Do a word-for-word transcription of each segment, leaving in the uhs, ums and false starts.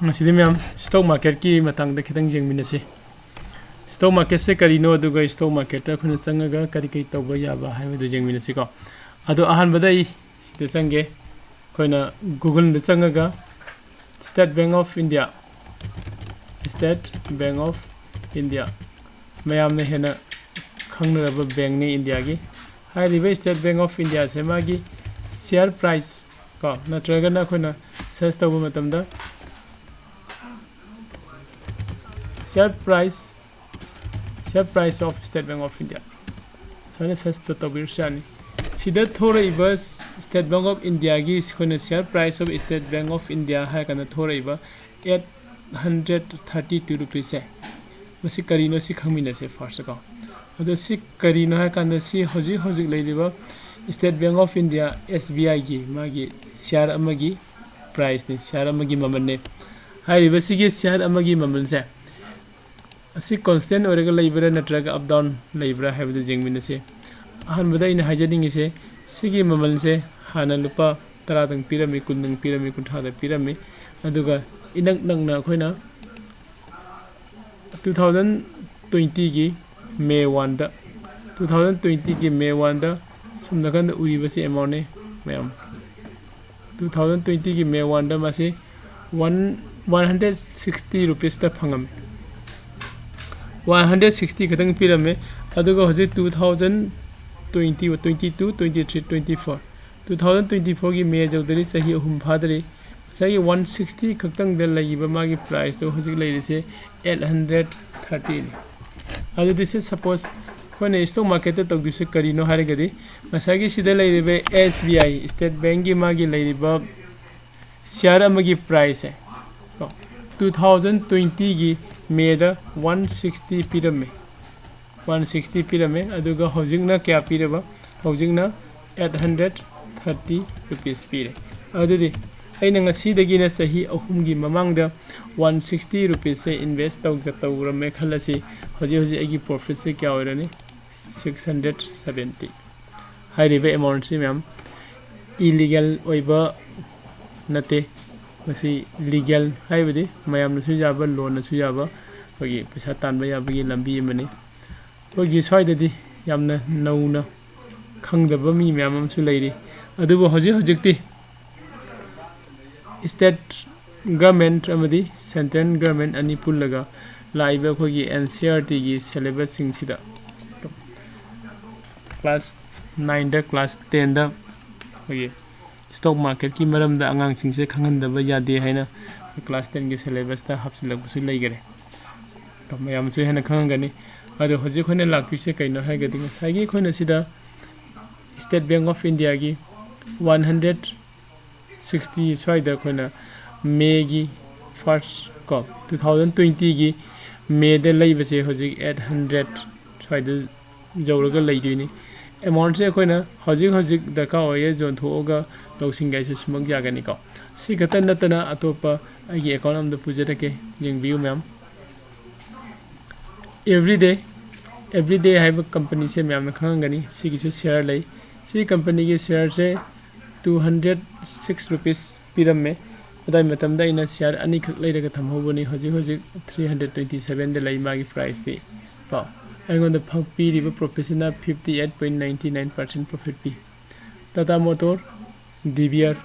ꯉꯁꯤꯗꯤ ꯃꯌꯥꯝ stock marketꯀꯤ ꯃꯇꯥꯡꯗ ꯈꯤꯇꯪ ꯌꯦꯡꯃꯤꯟꯅꯁꯤ꯫ Stock marketꯁꯦ ꯀꯔꯤꯅꯣ, ꯑꯗꯨꯒ stock marketꯇ ꯑꯩꯈꯣꯏꯅ ꯆꯪꯉꯒ ꯀꯔꯤ ꯀꯔꯤ ꯇꯧꯕ ꯌꯥꯕ ꯍꯥꯏꯕꯗꯨ ꯌꯦꯡꯃꯤꯟꯅꯁꯤꯀꯣ꯫ ꯑꯗꯣ ꯑꯍꯥꯟꯕꯗ ꯑꯩ ꯁꯤꯗ ꯆꯪꯒꯦ꯫ ꯑꯩꯈꯣꯏꯅ Googleꯗ ꯆꯪꯉꯒ State Bank of India, State Bank of India, ꯃꯌꯥꯝꯅ ꯍꯦꯟꯅ ꯈꯪꯅꯔꯕ bankꯅꯤ ꯏꯟꯗꯤꯌꯥꯒꯤ꯫ ꯍꯥꯏꯔꯤꯕ State Bank of Indiaꯁꯦ ꯃꯥꯒꯤ share price ꯀꯣ, ꯅꯠꯇ꯭ꯔꯒꯅ ꯑꯩꯈꯣꯏꯅ search ꯇꯧꯕ ꯃꯇꯝꯗ share price, share price of State Bank of India ꯁꯨꯃꯥꯏꯅ search ꯇꯧꯕꯤꯔꯁꯨ ꯌꯥꯅꯤ꯫ ꯁꯤꯗ ꯊꯣꯔꯛꯏꯕ State Bank of Indiaꯒꯤ ꯑꯩꯈꯣꯏꯅ share price of State Bank of India ꯍꯥꯏꯔ ꯀꯥꯟꯗ ꯊꯣꯔꯛꯏꯕ eight hundred thirty two rupeesꯁꯦ, ꯃꯁꯤ ꯀꯔꯤꯅꯣ ꯁꯤ ꯈꯪꯃꯤꯟꯅꯁꯦ firstꯀꯣ꯫ ꯑꯗꯣ ꯁꯤ ꯀꯔꯤꯅꯣ ꯍꯥꯏ ꯀꯥꯟꯗ ꯁꯤ ꯍꯧꯖꯤꯛ ꯍꯧꯖꯤꯛ ꯂꯩꯔꯤꯕ State Bank of India, SBIꯒꯤ ꯃꯥꯒꯤ share ꯑꯃꯒꯤ priceꯅꯤ, share ꯑꯃꯒꯤ ꯃꯃꯜꯅꯤ꯫ ꯍꯥꯏꯔꯤꯕ ꯁꯤꯒꯤ share ꯑꯃꯒꯤ ꯃꯃꯜꯁꯦ ꯑꯁꯤ constant ꯑꯣꯏꯔꯒ ꯂꯩꯕ꯭ꯔꯥ ꯅꯠꯇ꯭ꯔꯒ up down ꯂꯩꯕ꯭ꯔꯥ ꯍꯥꯏꯕꯗꯨ ꯌꯦꯡꯃꯤꯟꯅꯁꯤ꯫ ꯑꯍꯥꯟꯕꯗ ꯑꯩꯅ ꯍꯥꯏꯖꯅꯤꯡꯉꯤꯁꯦ, ꯁꯤꯒꯤ ꯃꯃꯜꯁꯦ ꯍꯥꯟꯅ ꯂꯨꯄꯥ ꯇꯔꯥꯗꯪ ꯄꯤꯔꯝꯃꯤ, ꯀꯨꯟꯗꯪ ꯄꯤꯔꯝꯃꯤ, ꯀꯨꯟꯊ꯭ꯔꯥꯗ ꯄꯤꯔꯝꯃꯤ꯫ ꯑꯗꯨꯒ ꯏꯅꯛ ꯅꯛꯅ ꯑꯩꯈꯣꯏꯅ two thousand twentyꯒꯤ May oneꯗ, two thousand twentyꯒꯤ May oneꯗ ꯁꯣꯝ ꯅꯥꯀꯟꯗ ꯎꯔꯤꯕꯁꯤ amountꯅꯤ ꯃꯌꯥꯝ꯫ Two thousand twentyꯒꯤ May oneꯗ ꯃꯁꯤ one, one hundred sixty rupeesꯇ ꯐꯪꯉꯝꯃꯤ꯫ One hundred sixty ꯈꯛꯇꯪ ꯄꯤꯔꯝꯃꯦ꯫ ꯑꯗꯨꯒ ꯍꯧꯖꯤꯛ two thousand twenty, twenty two, twenty three, twenty four, two thousand twenty fourꯒꯤ May ꯌꯧꯗ꯭ꯔꯤ, ꯆꯍꯤ ꯑꯍꯨꯝ ꯐꯥꯗ꯭ꯔꯤ꯫ ꯉꯁꯥꯏꯒꯤ one sixty ꯈꯛꯇꯪꯗ ꯂꯩꯈꯤꯕ ꯃꯥꯒꯤ priceꯇꯣ ꯍꯧꯖꯤꯛ ꯂꯩꯔꯤꯁꯦ eight hundred thirtyꯅꯤ꯫ ꯑꯗꯨꯗꯤ ꯁꯤ suppose ꯑꯩꯈꯣꯏꯅ stock marketꯇ ꯇꯧꯗꯣꯏꯁꯦ ꯀꯔꯤꯅꯣ ꯍꯥꯏꯔꯒꯗꯤ, ꯉꯁꯥꯏꯒꯤ ꯁꯤꯗ ꯂꯩꯔꯤꯕ SBI, State Bankꯀꯤ ꯃꯥꯒꯤ ꯂꯩꯔꯤꯕ share ꯑꯃꯒꯤ priceꯁꯦ two thousand twentyꯒꯤ Mayꯗ one sixty ꯄꯤꯔꯝꯃꯤ, one sixty ꯄꯤꯔꯝꯃꯤ꯫ ꯑꯗꯨꯒ ꯍꯧꯖꯤꯛꯅ ꯀꯌꯥ ꯄꯤꯔꯕ? ꯍꯧꯖꯤꯛꯅ eight hundred thirty rupees ꯄꯤꯔꯦ꯫ ꯑꯗꯨꯗꯤ ꯑꯩꯅ ꯉꯁꯤꯗꯒꯤꯅ ꯆꯍꯤ ꯑꯍꯨꯝꯒꯤ ꯃꯃꯥꯡꯗ one sixty rupeesꯁꯦ invest ꯇꯧꯒ-, ꯇꯧꯔꯝꯃꯦ ꯈꯜꯂꯁꯤ꯫ ꯍꯧꯖꯤꯛ ꯍꯧꯖꯤꯛ ꯑꯩꯒꯤ profitꯁꯦ ꯀꯌꯥ ꯑꯣꯏꯔꯅꯤ? Six hundred seventy꯫ ꯍꯥꯏꯔꯤꯕ amountꯁꯤ ꯃꯌꯥꯝ illegal ꯑꯣꯏꯕ ꯅꯠꯇꯦ, ꯃꯁꯤ ꯂꯤꯒꯦꯜ ꯍꯥꯏꯕꯗꯤ ꯃꯌꯥꯝꯅꯁꯨ ꯌꯥꯕ, ꯂꯣꯟꯅꯁꯨ ꯌꯥꯕ, ꯑꯩꯈꯣꯏꯒꯤ ꯄꯩꯁꯥ ꯇꯥꯟꯕ ꯌꯥꯕꯒꯤ ꯂꯝꯕꯤ ꯑꯃꯅꯤ꯫ ꯑꯩꯈꯣꯏꯒꯤ ꯁ꯭ꯋꯥꯏꯗꯗꯤ ꯌꯥꯝꯅ ꯅꯧꯅ ꯈꯪꯗꯕ ꯃꯤ ꯃꯌꯥꯝ ꯑꯃꯁꯨ ꯂꯩꯔꯤ꯫ ꯑꯗꯨꯕꯨ ꯍꯧꯖꯤꯛ ꯍꯧꯖꯤꯛꯇꯤ state government ꯑꯃꯗꯤ central government ꯑꯅꯤ ꯄꯨꯜꯂꯒ ꯂꯥꯛꯏꯕ ꯑꯩꯈꯣꯏꯒꯤ N C E R T ꯒꯤ syllabus ꯁꯤꯡꯁꯤꯗ class nine ꯗ, class ten ꯗ ꯑꯩꯈꯣꯏꯒꯤ stock market ꯀꯤ ꯃꯔꯝꯗ ꯑꯉꯥꯡꯁꯤꯡꯁꯦ ꯈꯪꯍꯟꯗꯕ ꯌꯥꯗꯦ ꯍꯥꯏꯅ class ten ꯒꯤ syllabus ꯇ ꯍꯥꯞꯆꯤꯜꯂꯛꯄꯁꯨ ꯂꯩꯈꯔꯦ꯫ ꯃꯌꯥꯝꯁꯨ ꯍꯦꯟꯅ ꯈꯪꯉꯝꯒꯅꯤ꯫ ꯑꯗꯣ ꯍꯧꯖꯤꯛ ꯑꯩꯈꯣꯏꯅ ꯂꯥꯛꯇꯣꯏꯁꯦ ꯀꯩꯅꯣ ꯍꯥꯏꯔꯒꯗꯤ, ꯉꯁꯥꯏꯒꯤ ꯑꯩꯈꯣꯏꯅ ꯁꯤꯗ State Bank of India ꯒꯤ one hundred sixty ꯁ꯭ꯋꯥꯏꯗ ꯑꯩꯈꯣꯏꯅ May ꯒꯤ first ꯀꯣ, two thousand twenty ꯒꯤ May ꯗ ꯂꯩꯕꯁꯦ ꯍꯧꯖꯤꯛ eight hundred ꯁ꯭ꯋꯥꯏꯗ ꯌꯧꯔꯒ ꯂꯩꯗꯣꯏꯅꯤ꯫ Amount ꯁꯦ ꯑꯩꯈꯣꯏꯅ ꯍꯧꯖꯤꯛ ꯍꯧꯖꯤꯛ ꯗꯔꯀꯥꯔ ꯑꯣꯏꯌꯦ ꯌꯣꯟꯊꯣꯛꯑꯒ ꯂꯧꯁꯤꯟꯒꯦ ꯍꯥꯏꯁꯨ ꯁꯤꯃꯛ ꯌꯥꯒꯅꯤꯀꯣ꯫ ꯁꯤ ꯈꯛꯇ ꯅꯠꯇꯅ ꯑꯇꯣꯞꯄ ꯑꯩꯒꯤ account ꯑꯃꯗ ꯄꯨꯖꯔꯛꯀꯦ, ꯌꯦꯡꯕꯤꯌꯨ ꯃꯌꯥꯝ꯫ Everyday, Everyday ꯍꯥꯏꯕ company ꯁꯦ ꯃꯌꯥꯝꯅ ꯈꯪꯉꯝꯒꯅꯤ, ꯁꯤꯒꯤꯁꯨ share ꯂꯩ꯫ ꯁꯤ company ꯒꯤ share ꯁꯦ two hundred six rupees ꯄꯤꯔꯝꯃꯦ꯫ ꯑꯗꯥꯏ ꯃꯇꯝꯗ ꯑꯩꯅ share ꯑꯅꯤꯈꯛ ꯂꯩꯔꯒ ꯊꯝꯍꯧꯕꯅꯤ꯫ ꯍꯧꯖꯤꯛ ꯍꯧꯖꯤꯛ three hundred twenty seven ꯗ ꯂꯩ ꯃꯥꯒꯤ price ꯇꯤ ꯀꯣ꯫ ꯑꯩꯉꯣꯟꯗ ꯐꯪ-, ꯄꯤꯔꯤꯕ profit ꯁꯤꯅ fifty eight point nine nine percent profit ꯄꯤ꯫ Tata Motor D B R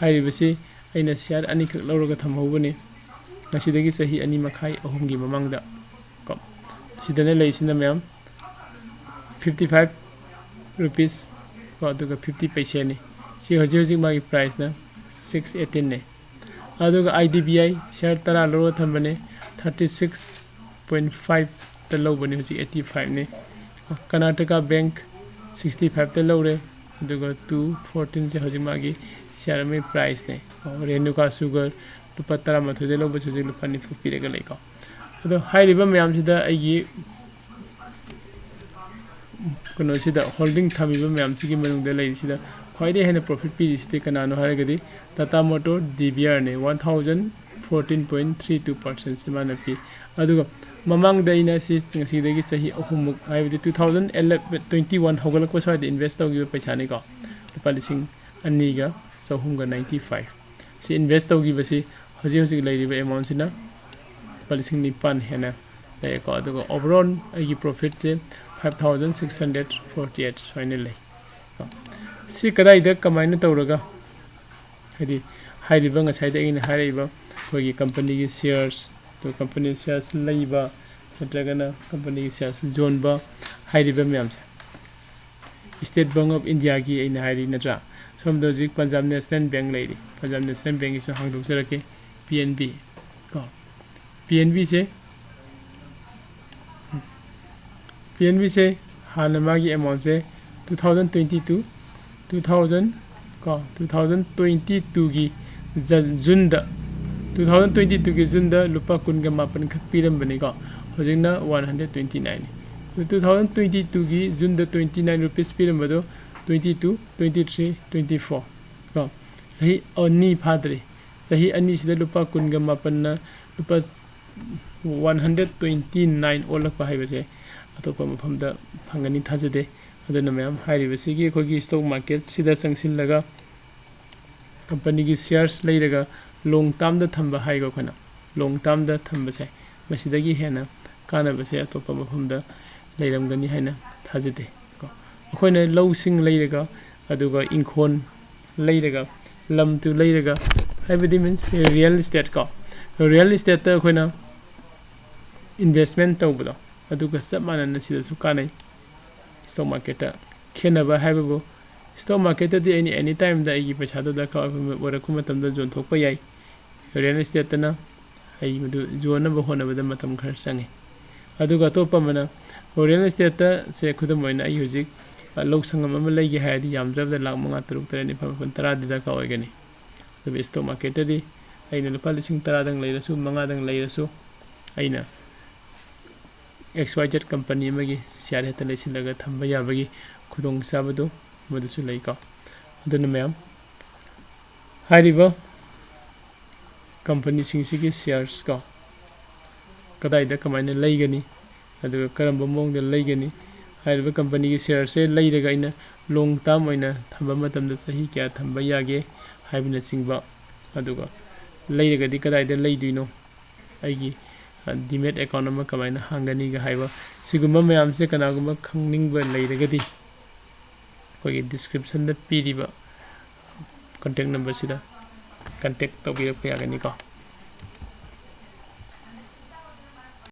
ꯍꯥꯏꯔꯤꯕꯁꯤ ꯑꯩꯅ share ꯑꯅꯤꯈꯛ ꯂꯧꯔꯒ ꯊꯝꯍꯧꯕꯅꯤ, ꯉꯁꯤꯗꯒꯤ ꯆꯍꯤ ꯑꯅꯤ ꯃꯈꯥꯏ, ꯑꯍꯨꯝꯒꯤ ꯃꯃꯥꯡꯗ ꯀꯣ꯫ ꯁꯤꯗꯅ ꯂꯩꯁꯤꯅ ꯃꯌꯥꯝ fifty five rupees ꯀꯣ, ꯑꯗꯨꯒ fifty ꯄꯩꯁꯦꯅꯤ꯫ ꯁꯤ ꯍꯧꯖꯤꯛ ꯍꯧꯖꯤꯛ ꯃꯥꯒꯤ price ꯅ six eighteen ꯅꯦ꯫ ꯑꯗꯨꯒ I D B I share ꯇꯔꯥ ꯂꯧꯔꯒ ꯊꯝꯕꯅꯦ, thirty six point five ꯇ ꯂꯧꯕꯅꯦ, ꯍꯧꯖꯤꯛ eighty five ꯅꯦ꯫ Karnataka Bank sixty five ꯇ ꯂꯧꯔꯦ, ꯑꯗꯨꯒ two fourteen ꯁꯦ ꯍꯧꯖꯤꯛ ꯃꯥꯒꯤ share ꯑꯃꯒꯤ price ꯅꯦ꯫ Renuka Sugar ꯂꯨꯄꯥ ꯇꯔꯥꯃꯥꯊꯣꯏꯗ ꯂꯧꯕꯁꯦ ꯍꯧꯖꯤꯛ ꯂꯨꯄꯥ ꯅꯤꯐꯨ ꯄꯤꯔꯒ ꯂꯩꯀꯣ꯫ ꯑꯗꯣ ꯍꯥꯏꯔꯤꯕ ꯃꯌꯥꯝꯁꯤꯗ ꯑꯩꯒꯤ ꯀꯩꯅꯣꯁꯤꯗ holding ꯊꯝꯃꯤꯕ ꯃꯌꯥꯝꯁꯤꯒꯤ ꯃꯅꯨꯡꯗ ꯂꯩꯔꯤꯁꯤꯗ ꯈ꯭ꯋꯥꯏꯗꯒꯤ ꯍꯦꯟꯅ profit ꯄꯤꯔꯤꯁꯤꯗꯤ ꯀꯅꯥꯅꯣ ꯍꯥꯏꯔꯒꯗꯤ Tata Motor D B R ꯅꯦ, one thousand fourteen point three two percent ꯁꯤ ꯃꯥꯅ ꯄꯤ꯫ ꯑꯗꯨꯒ ꯃꯃꯥꯡꯗ ꯑꯩꯅ ꯁꯤ ꯉꯁꯤꯗꯒꯤ ꯆꯍꯤ ꯑꯍꯨꯝꯃꯨꯛ, ꯍꯥꯏꯕꯗꯤ two thousand eleven, twenty one ꯍꯧꯒꯠꯂꯛꯄ ꯁ꯭ꯋꯥꯏꯗ invest ꯇꯧꯈꯤꯕ ꯄꯩꯁꯥꯅꯤꯀꯣ, ꯂꯨꯄꯥ ꯂꯤꯁꯤꯡ ꯑꯅꯤꯒ ꯆꯍꯨꯝꯒ ninety five꯫ ꯁꯤ ꯏꯟꯚꯦꯁ ꯇꯧꯈꯤꯕꯁꯤ ꯍꯧꯖꯤꯛ ꯍꯧꯖꯤꯛ ꯂꯩꯔꯤꯕ ꯑꯦꯃꯥꯎꯟꯁꯤꯅ ꯂꯨꯄꯥ ꯂꯤꯁꯤꯡ ꯅꯤꯄꯥꯟ ꯍꯦꯟꯅ ꯂꯩꯔꯦꯀꯣ꯫ ꯑꯗꯨꯒ ꯑꯣꯚꯔꯑꯣꯜ ꯑꯩꯒꯤ ꯄ꯭ꯔꯣꯐꯤꯠꯁꯦ five thousand six hundred forty eight ꯁꯨꯃꯥꯏꯅ ꯂꯩ꯫ ꯁꯤ ꯀꯗꯥꯏꯗ ꯀꯃꯥꯏꯅ ꯇꯧꯔꯒ, ꯍꯥꯏꯗꯤ ꯍꯥꯏꯔꯤꯕ ꯉꯁꯥꯏꯗ ꯑꯩꯅ ꯍꯥꯏꯔꯛꯏꯕ ꯑꯩꯈꯣꯏꯒꯤ ꯀꯝꯄꯅꯤꯒꯤ ꯁꯤꯌꯔꯁ, ꯑꯗꯨꯒ ꯀꯝꯄꯅꯤ ꯁꯤꯌꯔꯁ ꯂꯩꯕ ꯅꯠꯇ꯭ꯔꯒꯅ ꯀꯝꯄꯅꯤꯒꯤ ꯁꯤꯌꯔꯁ ꯌꯣꯟꯕ ꯍꯥꯏꯔꯤꯕ ꯃꯌꯥꯝꯁꯦ, ꯁ꯭ꯇꯦꯠ ꯕꯦꯡꯛ ꯑꯣꯐ ꯏꯟꯗꯤꯌꯥꯒꯤ ꯑꯩꯅ ꯍꯥꯏꯔꯤ ꯅꯠꯇ꯭ꯔꯥ? ꯁꯣꯝꯗ ꯍꯧꯖꯤꯛ ꯄꯟꯖꯥꯕ ꯅꯦꯁꯅꯦꯜ ꯕꯦꯡꯛ ꯂꯩꯔꯤ꯫ ꯄꯟꯖꯥꯕ ꯅꯦꯁꯅꯦꯜ ꯕꯦꯡꯛꯀꯤꯁꯨ ꯍꯥꯡꯗꯣꯛꯆꯔꯛꯀꯦ, ꯄꯤ ꯑꯦꯟ ꯕꯤ ꯀꯣ꯫ ꯄꯤ ꯑꯦꯟ ꯕꯤꯁꯦ, ꯄꯤ ꯑꯦꯟ ꯕꯤꯁꯦ ꯍꯥꯟꯅ ꯃꯥꯒꯤ ꯑꯦꯃꯥꯎꯟꯁꯦ two thousand twenty two, two thousand ꯀꯣ, two thousand twenty twoꯒꯤ ꯖ-, ꯖꯨꯟꯗ, two thousand twenty twoꯒꯤ ꯖꯨꯟꯗ ꯂꯨꯄꯥ ꯀꯨꯟꯒ ꯃꯥꯄꯟ ꯈꯛ ꯄꯤꯔꯝꯕꯅꯤꯀꯣ꯫ ꯍꯧꯖꯤꯛꯅ one hundred twenty nine꯫ Two thousand twenty twoꯒꯤ ꯖꯨꯟꯗ twenty nine rupees ꯄꯤꯔꯝꯕꯗꯣ twenty two, twenty three, twenty four ꯀꯣ, ꯆꯍꯤ ꯑꯅꯤ ꯐꯥꯗ꯭ꯔꯤ꯫ ꯆꯍꯤ ꯑꯅꯤꯁꯤꯗ ꯂꯨꯄꯥ ꯀꯨꯟꯒ ꯃꯥꯄꯟꯅ ꯂꯨꯄꯥ one hundred twenty nine ꯑꯣꯜꯂꯛꯄ ꯍꯥꯏꯕꯁꯦ ꯑꯇꯣꯞꯄ ꯃꯐꯝꯗ ꯐꯪꯒꯅꯤ ꯊꯥꯖꯗꯦ꯫ ꯑꯗꯨꯅ ꯃꯌꯥꯝ, ꯍꯥꯏꯔꯤꯕꯁꯤꯒꯤ ꯑꯩꯈꯣꯏꯒꯤ stock marketꯁꯤꯗ ꯆꯪꯁꯤꯜꯂꯒ ꯀꯝꯄꯅꯤꯒꯤ ꯁꯤꯌꯔꯁ ꯂꯩꯔꯒ ꯂꯣꯡ ꯇꯥꯔꯝꯗ ꯊꯝꯕ ꯍꯥꯏꯀꯣ, ꯑꯩꯈꯣꯏꯅ ꯂꯣꯡ ꯇꯥꯔꯝꯗ ꯊꯝꯕꯁꯦ, ꯃꯁꯤꯗꯒꯤ ꯍꯦꯟꯅ ꯀꯥꯟꯅꯕꯁꯦ ꯑꯇꯣꯞꯄ ꯃꯐꯝꯗ ꯂꯩꯔꯝꯒꯅꯤ ꯍꯥꯏꯅ ꯊꯥꯖꯗꯦ ꯀꯣ꯫ ꯑꯩꯈꯣꯏꯅ ꯂꯧꯁꯤꯡ ꯂꯩꯔꯒ, ꯑꯗꯨꯒ ꯏꯪꯈꯣꯜ ꯂꯩꯔꯒ, ꯂꯝ ꯇꯨ ꯂꯩꯔꯒ ꯍꯥꯏꯕꯗꯤ means real estate ꯀꯣ, real estateꯇ ꯑꯩꯈꯣꯏꯅ investment ꯇꯧꯕꯗꯣ, ꯑꯗꯨꯒ ꯆꯞ ꯃꯥꯟꯅꯅ ꯁꯤꯗꯁꯨ ꯀꯥꯟꯅꯩ꯫ Stock marketꯇ ꯈꯦꯠꯅꯕ ꯍꯥꯏꯕꯕꯨ, stock marketꯇꯗꯤ ꯑꯩꯅ any timeꯗ ꯑꯩꯒꯤ ꯄꯩꯁꯥꯗꯣ ꯗꯔꯀꯥꯔ ꯑꯣꯏꯕ, ꯑꯣꯏꯔꯛꯄ ꯃꯇꯝꯗ ꯌꯣꯟꯊꯣꯛꯄ ꯌꯥꯏ꯫ Real estateꯇꯅ ꯑꯩ ꯃꯗꯨ ꯌꯣꯟꯅꯕ ꯍꯣꯠꯅꯕꯗ ꯃꯇꯝ ꯈꯔ ꯆꯪꯉꯤ꯫ ꯑꯗꯨꯒ ꯑꯇꯣꯞꯄ ꯑꯃꯅ, real estateꯇ ꯁꯦ ꯈꯨꯗꯝ ꯑꯣꯏꯅ ꯑꯩ ꯍꯧꯖꯤꯛ, ꯑ, ꯂꯧ ꯁꯪꯉꯝ ꯑꯃ ꯂꯩꯒꯦ ꯍꯥꯏꯔꯗꯤ ꯌꯥꯝꯗ꯭ꯔꯕꯗ ꯂꯥꯈ ꯃꯉꯥ, ꯇꯔꯨꯛ, ꯇꯔꯦꯠ, ꯅꯤꯄꯥꯜ, ꯃꯥꯄꯜ, ꯇꯔꯥꯗꯤ ꯗꯔꯀꯥꯔ ꯑꯣꯏꯒꯅꯤ꯫ ꯑꯗꯨꯕꯨ stock marketꯇꯗꯤ ꯑꯩꯅ ꯂꯨꯄꯥ ꯂꯤꯁꯤꯡ ꯇꯔꯥꯗꯪ ꯂꯩꯔꯁꯨ, ꯃꯉꯥꯗꯪ ꯂꯩꯔꯁꯨ, ꯑꯩꯅ X Y Z ꯀꯝꯄꯅꯤ ꯑꯃꯒꯤ ꯁꯤꯌꯥꯔ ꯍꯦꯛꯇ ꯂꯩꯁꯤꯜꯂꯒ ꯊꯝꯕ ꯌꯥꯕꯒꯤ ꯈꯨꯗꯣꯡꯆꯥꯕꯗꯨ ꯃꯗꯨꯁꯨ ꯂꯩꯀꯣ꯫ ꯑꯗꯨꯅ ꯃꯌꯥꯝ, ꯍꯥꯏꯔꯤꯕ ꯀꯝꯄꯅꯤꯁꯤꯡꯁꯤꯒꯤ ꯁꯤꯌꯥꯔꯁ ꯀꯣ, ꯀꯗꯥꯏꯗ ꯀꯃꯥꯏꯅ ꯂꯩꯒꯅꯤ, ꯑꯗꯨꯒ ꯀꯔꯝꯕ ꯃꯑꯣꯡꯗ ꯂꯩꯒꯅꯤ, ꯍꯥꯏꯔꯤꯕ ꯀꯝꯄꯅꯤꯒꯤ ꯁꯤꯌꯥꯔꯁꯦ ꯂꯩꯔꯒ ꯑꯩꯅ ꯂꯣꯡ ꯇꯥꯔꯝ ꯑꯣꯏꯅ ꯊꯝꯕ ꯃꯇꯝꯗ ꯆꯍꯤ ꯀꯌꯥ ꯊꯝꯕ ꯌꯥꯒꯦ ꯍꯥꯏꯕꯅꯆꯤꯡꯕ ꯑꯗꯨꯒ ꯂꯩꯔꯒꯗꯤ ꯀꯗꯥꯏꯗ ꯂꯩꯗꯣꯏꯅꯣ, ꯑꯩꯒꯤ ꯗꯤꯃꯦꯠ ꯑꯦꯀꯥꯎꯟ ꯑꯃ ꯀꯃꯥꯏꯅ ꯍꯥꯡꯒꯅꯤꯒ ꯍꯥꯏꯕ, ꯁꯤꯒꯨꯝꯕ ꯃꯌꯥꯝꯁꯦ ꯀꯅꯥꯒꯨꯝꯕ ꯈꯪꯅꯤꯡꯕ ꯂꯩꯔꯒꯗꯤ ꯑꯩꯈꯣꯏꯒꯤ ꯗꯤꯁꯀ꯭ꯔꯤꯞꯁꯟꯗ ꯄꯤꯔꯤꯕ ꯀꯟꯇꯦꯛ ꯅꯝꯕꯔꯁꯤꯗ ꯀꯟꯇꯦꯛ ꯇꯧꯕꯤꯔꯛꯄ ꯌꯥꯒꯅꯤꯀꯣ꯫